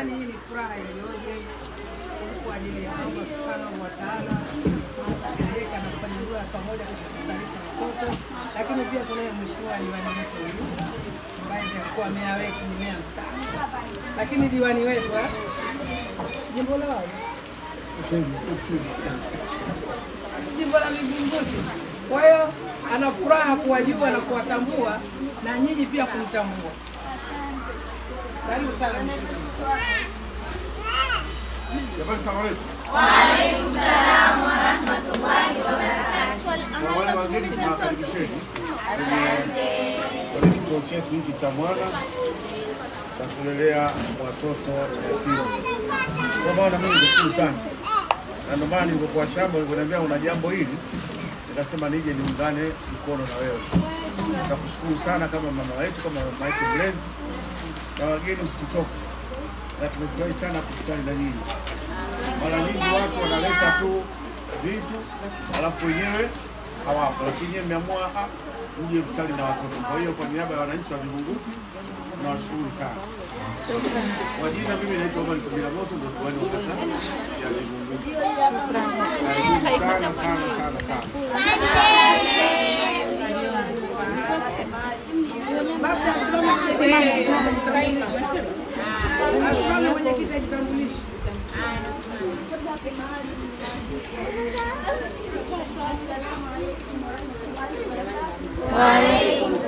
Jamani, hii ni furaha iliyoje kwa ajili ya Allah Subhanahu wa Ta'ala kusherehekea na kufanya dua pamoja kukutanisha watoto, lakini pia tunaye mheshimiwa diwani wetu huyu ambaye ndiye alikuwa meya wetu, ni meya mstaafu, lakini diwani wetu jimbo la jimbo la Vingunguti. Kwa hiyo ana furaha kuwajua na kuwatambua na nyinyi pia kumtambua. Karibu sana. Jamani, salamu alaykum. Wa alaykum salaam wa rahmatullahi wa barakatuh. Kwa wale wageni tunawakaribisheni. Asante. Kwa kituo chetu hiki cha Mwana cha kulelea watoto yatima. Kwa maana mimi nashukuru sana. Na ndio maana nilipokuwa shamba uliponiambia una jambo hili, nikasema nije niungane mkono na wewe. Nakushukuru sana kama mama wetu, kama mama yetu mlezi. Na wageni msituchoke. Na tumefurahi sana kukutana na nyinyi. Mara nyingi watu wanaleta tu vitu alafu wenyewe hawapo, lakini nyinyi mmeamua mje mkutane na watoto. Kwa hiyo kwa niaba ya wananchi wa Vingunguti tunawashukuru sana. Kwa jina mimi naitwa Omar Kabila Moto, ndio diwani wa kata ya Vingunguti. Karibuni sana sana sana sana. Basi asimame mwenyekiti ajitambulishe. Wa alaykum.